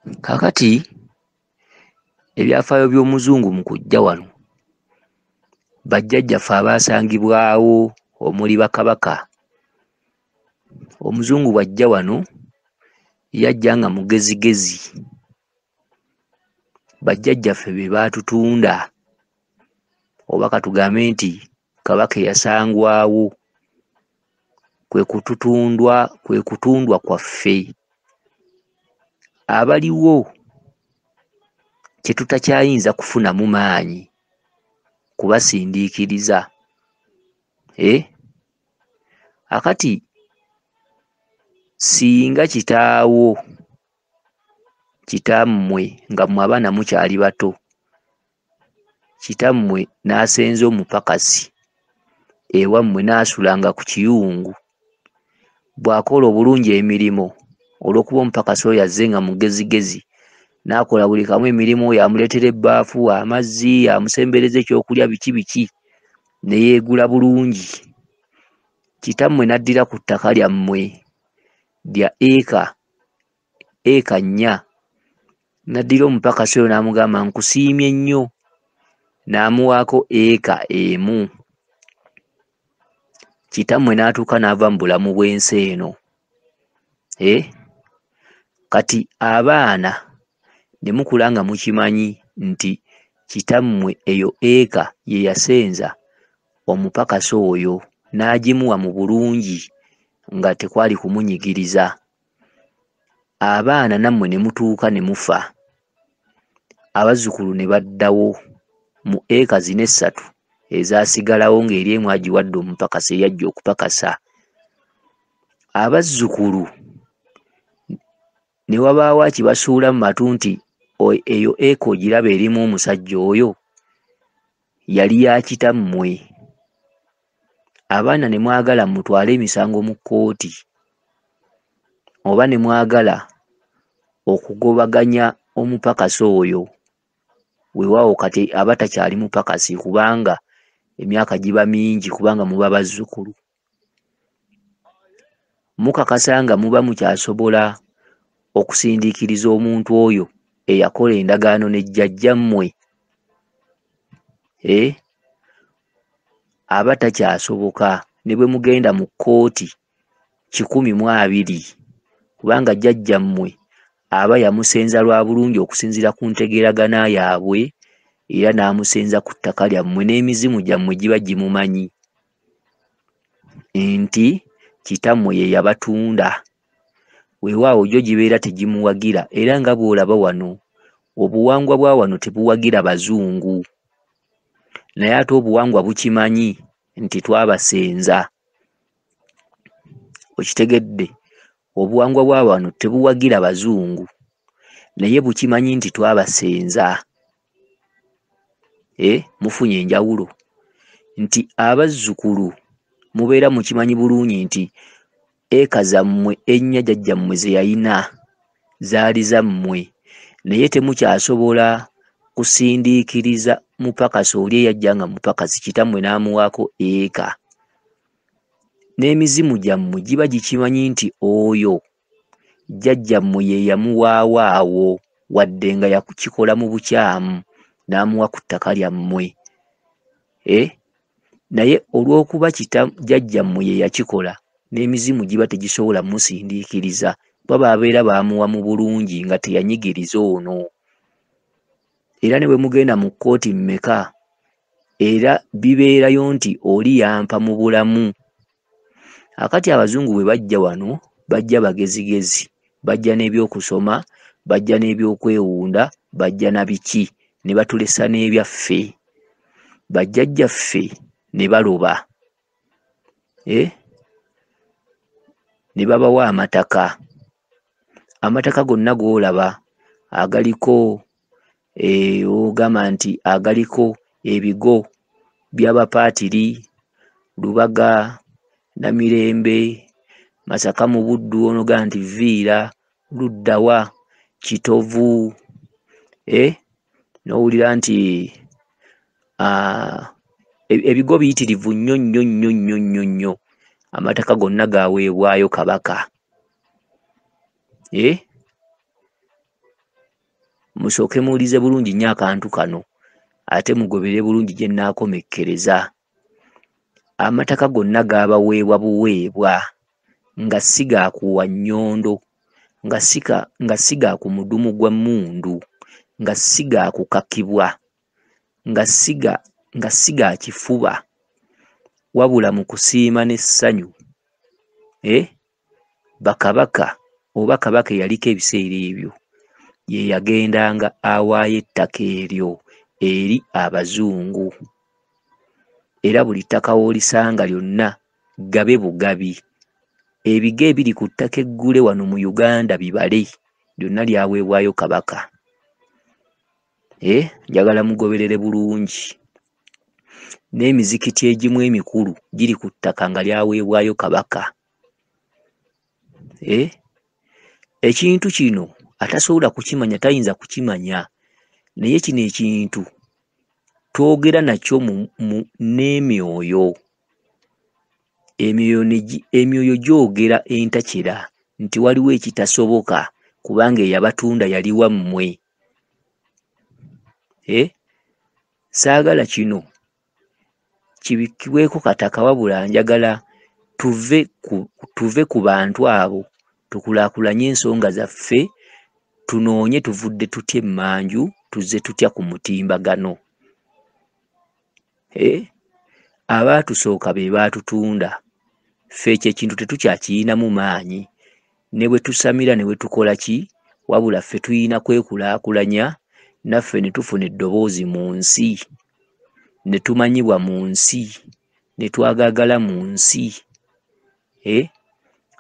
Kaakati ebyafaayo by'Omuzungu mu kujja wano, bajjajjaffe abaasangibwawo omuli bakabaka, Omuzungu bw'ajja wano yajja nga mugezigezi. Bajjajjaffe be baatutunda, oba ka tugambe nti Kabaka eyasangwawo kwe kututundwa kwe kutundwa kwaffe abaliwo kye tutakyayinza kufunamu maanyi kubasindiikiriza. Akati singa kitaawo kitammwe nga mmwe abaana mukyali bato, kitammwe n'asenza omupakasi ewammwe n'asulanga ku kiyungu, bw'akola obulungi emirimu olw'okuba omupakasi oyo azze nga mugezigezi n'akola buli kamu emirimu, oyo amuleetera ebbaafu, amazzi, amusembereza ekyokulya, biki biki, ne yeegula bulungi. Kitammwe n'addira ku ttaka lyammwe lya eka, eka nnya, n'addira omupakasi oyo n'amugamba nkusiimye nnyo, n'amuwaako eka emu. Kitammwe n'atuuka n'ava mu bulamu bw'ensi eno. Kati abaana ne mukula nga mukimanyi nti kitammwe eyo eka ye yasenza omupakasi oyo n'agimuwa mu bulungi nga tekwali kumunyigiriza. Abaana nammwe ne mutuuka ne mufa, abazzukulu ne baddawo mu eka zino essatu ezaasigalawo ng'eri emu agiwadde omupakasi eyajja okupakasa. Abazzukulu ne wabaawo akibasuula mu matu nti eyo eka ogiraba erimu omusajja oyo yali ya kitammwe. Abaana ne mwagala mutwale emisango mu kkooti oba ne mwagala okugobaganya omupakasi oyo, weewaawo kati aba takyali mupakasi kubanga emyaka giba mingi kubanga muba bazzukulu. Mukakasa nga muba mukyasobola okusindiikiriza omuntu oyo eyakola endagaano ne jjajjammwe? Aba takyasoboka ne bwe mugenda mu kkooti 120 kubanga jjajjammwe aba yamusenza lwa bulungi okusinziira ku ntegeeragana yaabwe era n'amusenza ku ttaka lyammwe n'emizimu gyammwe giba gimumanyi nti kitammwe ye yabatunda. Weewaawo gyo gibeera tegimuwagira era nga bw'olaba wano obuwangwa bwa wano tebuwagira bazungu, naye ate obuwangwa bukimanyi nti twabasenza. Okitegedde? Obuwangwa bwa wano tebuwagira bazungu naye bukimanyi nti twabasenza. Mufunye enjawulo nti abazzukulu mubeera mukimanyi bulungi nti eka zammwe ennya jjajjammwe ze yalina zaali zammwe, naye temukyasobola kusindiikiriza mupakasi oli eyajja nga mupakasi kitammwe n'amuwaako eka. N'emizimu gyammwe giba gikimanyi nti oyo jjajjammwe ye yamuwaawo awo wadde nga yakikola mu bukyamu n'amuwa ku ttaka lyammwe. Naye olw'okuba jjajjammwe ye yakikola n'emizimu giba tegisobola musindiikiriza kuba babeera baamuwa mu bulungi nga teyanyigiriza ono. Era ne bwe mugenda mu kkooti mmeka era bibeerayo nti oli yampa mu bulamu. Akati abazungu bwe bajja wano bajja bagezigezi, bajja n'ebyokusoma, bajja n'ebyokwewunda, bajja na biki ne batulesa n'ebyaffe. Bajjajjaffe ne baloba, ne babawa amataka. Amataka gonna g'olaba agaliko ogamba nti agaliko ebigo by'abapaatiri, Lubaga, Namirembe, Masaka mu Buddu, onogamba nti Viira, Luddawa, Kitovu, n'owulira nti ebigo biyitirivu nnyo nnyo nnyo nnyo nnyo nnyo. Amataka gonna gaaweebwayo Kabaka. Musooke muwulize bulungi nnyo akantu kano, ate mugobere bulungi gye nnaakomekkereza. Amataka gonna gaabaweebwa buweebwa, nga si ga kuwa nnyondo, nga si ga ku mudumu gwa mmundu, nga si ga kukakibwa, nga si ga kifuba, wabula mu kusiima n'essanyu. Bakabaka oba kabaka eyaliko ebiseera ebyo ye yagendanga awaayo ettaka eryo eri Abazungu. Era buli ttaka w'olisanga lyonna gabe bugabi. Ebigo ebiri ku ttaka eggule wano mu Uganda bibale, lyonna lyaweebwayo Kabaka. Njagala mugoberere bulungi. N'emizikiti egimu emikulu giri ku ttaka nga lyaweebwayo Kabaka. Ekintu kino atasobola kukimanya tayinza kukimanya, naye kino ekintu twogera nakyo n'emyoyo. Emyoyo gyogera entakera nti waliwo ekitasoboka kubanga eyabatunda yali wammwe. Saagala kino kibikkibweko kataka, wabula njagala tuve ku bantu abo, tukulaakulanye ensonga zaffe, tunoonye tuvudde tutya emmanju, tuzze tutya ku mutimbagano. Abaatusooka be baatutunda, ffe ekyo ekintu tetukyakiyinamu maanyi, ne bwe tusamira ne bwe tukola ki, wabula ffe tuyina kwekulaakulanya naffe ne tufuna eddoboozi mu nsi, ne tumanyibwa mu nsi, ne twagaagala mu nsi.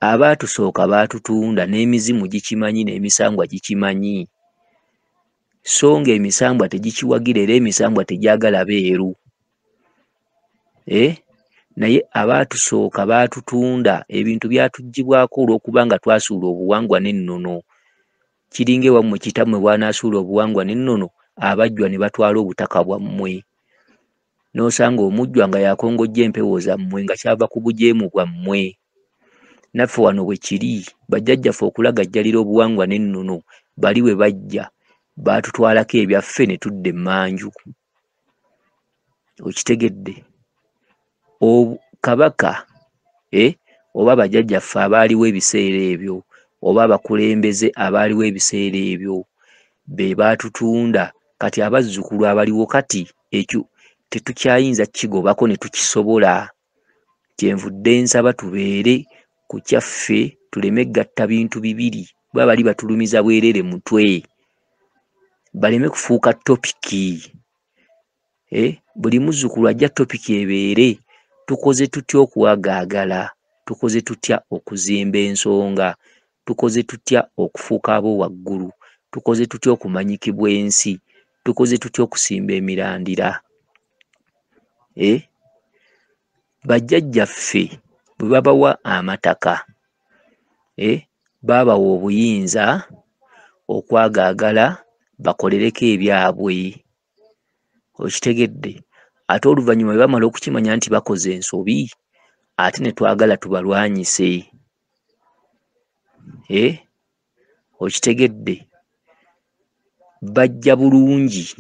Abaatusooka baatutunda, n'emizimu gikimanyi, n'emisambwa gikimanyi, so ng'emisambwa tegikiwagira era emisambwa tegyagala beeru. Naye abaatusooka baatutunda, ebintu byatuggyibwako olw'okubanga twasuula obuwangwa n'ennono. Kiringa ewammwe kitammwe bw'anaasuula obuwangwa n'ennono, abajjwa ne batwala obutaka bwammwe. N'osanga omujjwa nga yakongojja empewo zammwe nga kyava ku bujeemu bwammwe. Naffe wano bwe kiri, bajjajjaffe okulagajjalira obuwangwa n'ennono bali we bajja baatutwalako ebyaffe ne tudda emmanju. Okitegedde? Kabaka oba bajjajjaffe abaaliwo ebiseera ebyo oba abakulembeze abaaliwo ebiseera ebyo be baatutunda. Kati abazzukulu abaliwo kati ekyo tetukyayinza kukigobako ne tukisobola. Kyenvudde nsaba tubeere ku kyaffe, tuleme gatta bintu bibiri, kuba bali batulumiza bwerere mutwe, baleme kufuuka topiki. Buli muzzukulu ajja topiki ebeere tukoze tutya okuwagaagala, tukoze tutya okuzimba ensonga, tukoze tutya okufuuka abo waggulu, tukoze tutya okumanyikibwa ensi, tukoze tutya okusimba emirandira. Bajjajjaffe bwe babawa amataka, baabawa obuyinza okwagaagala bakolereko ebyabwe. Okitegedde? Ate oluvannyuma bwe bamala okukimanya nti bakoze ensobi, ate ne twagala tubalwanyise. Okitegedde? Bajja bulungi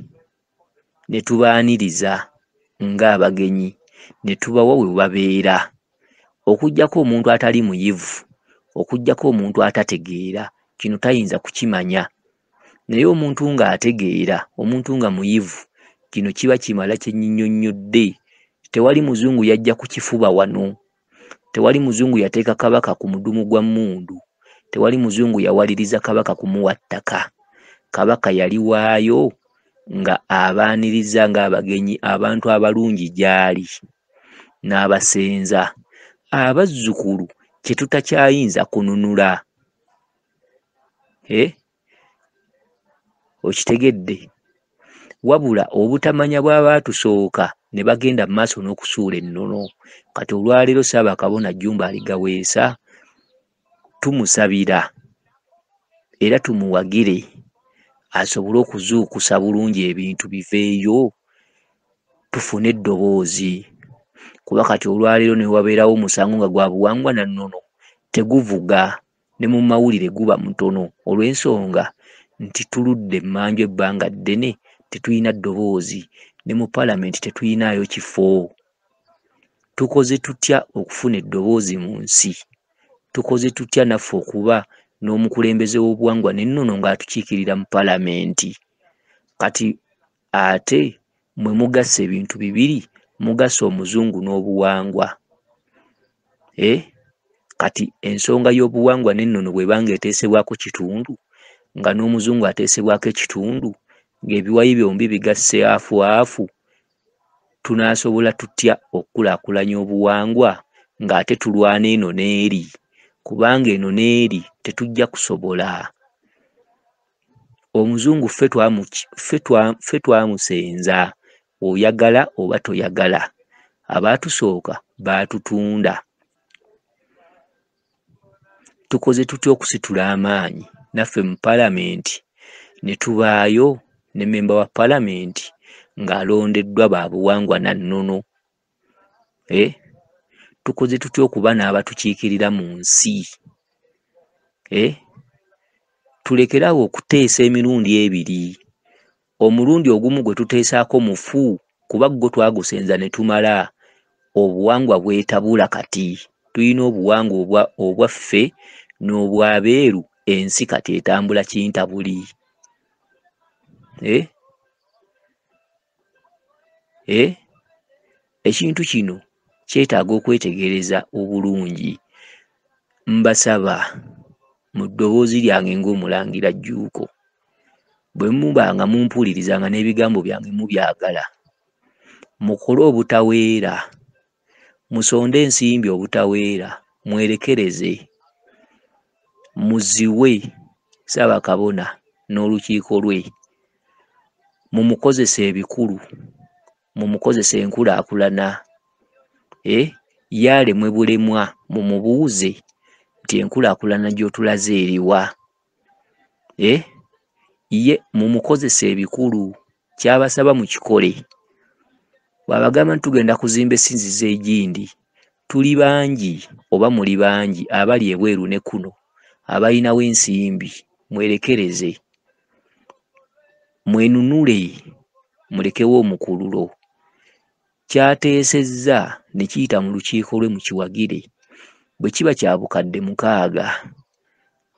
ne tubaaniriza ng'abagenyi, ne tubawa we babeera. Okuggyako omuntu atali muyivu, okuggyako omuntu atategeera, kino tayinza kukimanya. Naye omuntu ng'ategeera, omuntu nga muyivu, kino kiba kimala kye nnyinnyonnyodde. Tewali muzungu yajja ku kifuba wano, tewali muzungu yateeka kabaka ku mudumu gwa mmundu, tewali muzungu yawaliriza kabaka kumuwa ttaka. Kabaka yali waayo nga abaaniriza ng'abagenyi abantu abalungi gy'ali n'abasenza. Abazzukulu kye tutakyayinza kununula. Okitegedde? Wabula obutamanya bw'abaatusooka ne bagenda mu maaso n'okusuula ennono. Kati olwaleero Ssaabakabona Jjumba Aligaweesa tumusabira era tumuwagire asobole okuzuukusa bulungi ebintu biveeyo, tufune eddoboozi. Kuba kati olwaleero ne wabeerawo omusango nga gwa buwangwa na nnono, teguvuga, ne mu mawulire guba mutono olw'ensonga nti tuludde emmanju ebbanga ddene tetulina ddoboozi, ne mu Palamenti tetulinayo kifo? Tukoze tutya okufuna eddoboozi mu nsi? Tukoze tutya naffe okuba n'omukulembeze w'obuwangwa n'ennono ng'atukiikirira mu Palamenti? Kati ate mwe mugasse ebintu bibiri, mugasse Omuzungu n'obuwangwa. Kati ensonga y'obuwangwa n'ennono bw'eba ng'eteesebwako kitundu, nga n'Omuzungu ateesebwako ekitundu, ng'ebiwayi byombi bigasse afu afu, tunaasobola tutya okukulaakulanya obuwangwa ng'ate tulwana eno n'eri? Kubanga eno n'eri tetujja kusobola. Omuzungu ffe twamusenza, oyagala oba toyagala. Abaatusooka baatutunda. Tukoze tutya okusitula amaanyi naffe mu Palamenti ne tubaayo ne mmemba wa Palamenti ng'alondeddwa ba buwangwa na nnono? Tukoze tutya okuba n'abatukiikirira mu nsi? Tulekere awo okuteesa emirundi ebiri. Omulundi ogumu gwe tuteesaako mufu, kuba gwo twagusenza ne tumala. Obuwangwa bwetabula kati. Tulina obuwangwa obwaffe n'obwabeeru, ensi kati etambula kintabuli. Ekintu kino kyetaaga okwetegereza obulungi. Mbasaba mu ddoboozi lyange ng'Omulangira Jjuuko, bwe muba nga mumpuliriza nga n'ebigambo byange mubyagala, mukole obutaweera, musonde ensimbi obutaweera, mwerekereze, muziwe Ssaabakabona n'olukiiko lwe, mumukozese ebikulu, mumukozese enkulaakulana. Ye alemwe bulemwa, mumubuuze nti enkulaakulana gy'otulaze eriwa? Ye mumukozese ebikulu, ky'abasaba mukikole. Bw'abagamba nti tugenda kuzimba essinzizo egindi, tuli bangi oba muli bangi abali ebweru ne kuno abalinawo ensimbi, mwerekereze, mwenunule, mulekewo omukululo. Ky'ateesezza ne kiyita mu lukiiko lwe mukiwagire. Bwe kiba kya bukadde 6,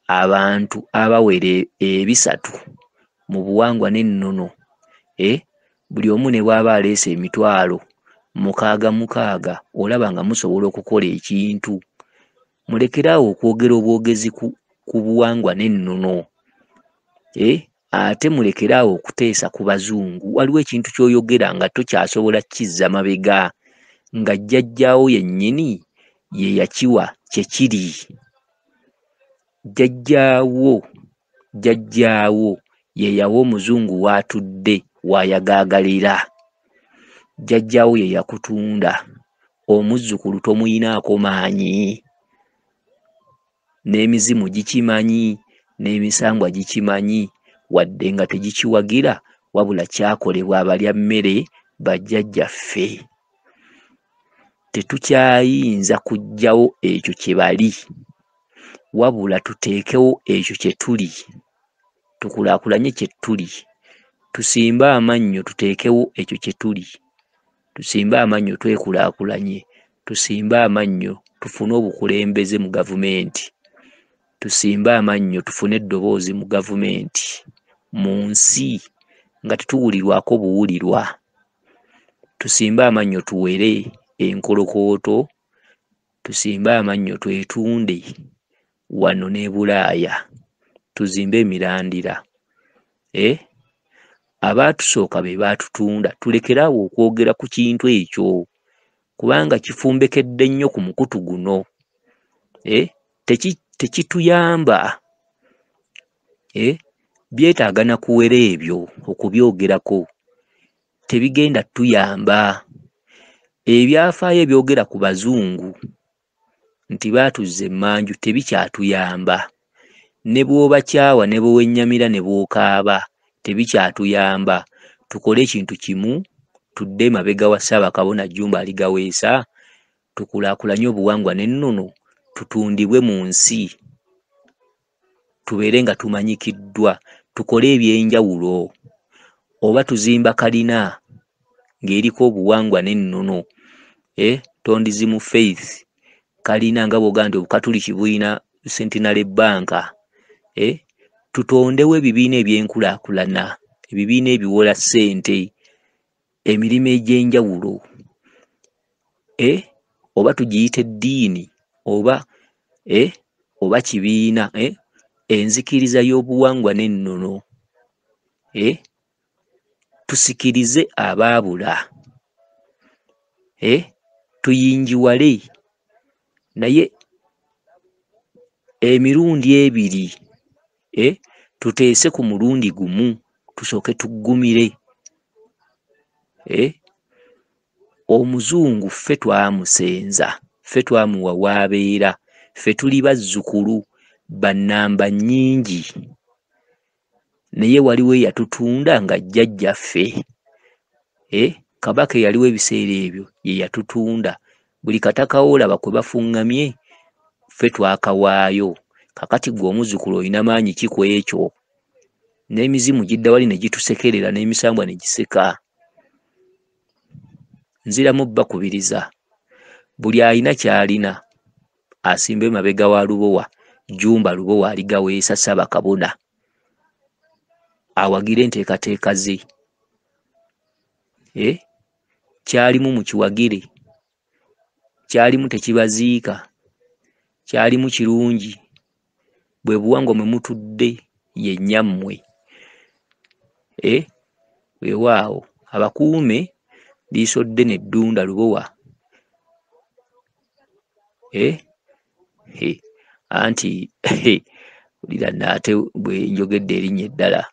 abantu abawera 300 mu buwangwa n'ennono, buli omu ne bw'aba aleese emitwalo 6 6, olaba nga musobola okukola ekintu. Mulekere awo okwogera obwogezi ku buwangwa n'ennono. Ate mulekere awo okuteesa ku bazungu. Waliwo ekintu ky'oyogera nga tokyasobola kukizza mabega, nga jjajjaawo yennyini ye yakiwa kye kiri. Jjajjaawo ye yawa Omuzungu w'atudde w'ayagaagalira. Jjajjaawo ye yakutunda, omuzzukulu tomuyinaako maanyi. N'emizimu gikimanyi, n'emisambwa gikimanyi, wadde nga tegikiwagira, wabula kyakolebwa abalya mmere bajjajjaffe. Tetukyayinza kuggyawo ekyo kye bali, wabula tuteekewo ekyo kye tuli, tukulaakulanye kye tuli, tusimbe amannyo tuteekewo ekyo kye tuli, tusimbe amannyo twekulaakulanye, tusimbe amannyo tufune obukulembeze mu gavumenti, tusimbe amannyo tufune eddoboozi mu gavumenti, mu nsi nga tetuwulirwako buwulirwa. Tusimbe amannyo tuwere enkolokooto, tusimbe amannyo twetunde wano n'e Bulaaya, tuzimbe emirandira. Abaatusooka be baatutunda, tulekere awo okwogera ku kintu ekyo kubanga kifumbekedde nnyo ku mukutu guno. Tekituyamba. Byetaaga na kuwera ebyo okubyogerako, tebigenda ttuyamba. Ebyafaayo ebyogera ku bazungu nti baatuzza emmanju tebikyatuyamba. Ne bw'obakyawa ne bwe wennyamira ne bw'okaaba tebikyatuyamba. Tukole ekintu kimu, tudde emabega wa Ssaabakabona Jjumba Aligaweesa, tukulaakulanye obuwangwa n'ennono, tutundibwe mu nsi. Tubeere nga tumanyikiddwa, tukole ebyenjawulo. Oba tuzimba kalina ng'eriko obuwangwa n'ennono, Tondism Faith kalina, nga bw'ogamba nti Obukatuliki bulina Centenary Bank. Tutondewo ebibiina ebyenkulaakulana, ebibiina ebiwola ssente, emirimu egy'enjawulo. Oba tugiyite ddiini oba oba kibiina, enzikiriza y'obuwangwa n'ennono. Tusikirize abaabula, tuyingiwale, naye emirundi ebiri tuteese ku mulundi gumu, tusooke tuggumire. Omuzungu ffe twamusenza, ffe twamuwa w'abeera, ffe tuli bazzukulu bannamba nnyingi, naye waliwo eyatutunda nga jjajjaffe. Kabaka eyaliwo ebiseera ebyo ye yatutunda. Buli kataka olaba kwe bafuŋŋamye ffe twakawaayo. Kakati ggwe omuzzukulu olina maanyi ki ku ekyo? N'emizimu gidda wali ne gitusekerera, n'emisambwa ne giseka. Nziramu bbakubiriza, buli alina ky'alina asimbe mabega wa Lubowa, Jjumba Lubowa aligaweesa Ssaabakabona, awagire enteekateeka ze. Kyalimu mukiwagire, kyalimu tekibaziika, kyalimu kirungi, bwe buwangwa mwe mutudde ye nnyammwe. Weewaawo abakuume liiso ddene Ddunda Lubowa. Anti wulira nno ate bwe njogedde erinnya eddala.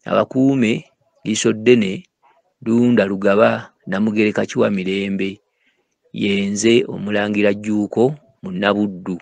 Abakuume liiso ddene Ddunda Lugaba Namugereka Kiwamirembe, ye nze Omulangira Jjuuko Munnabuddu.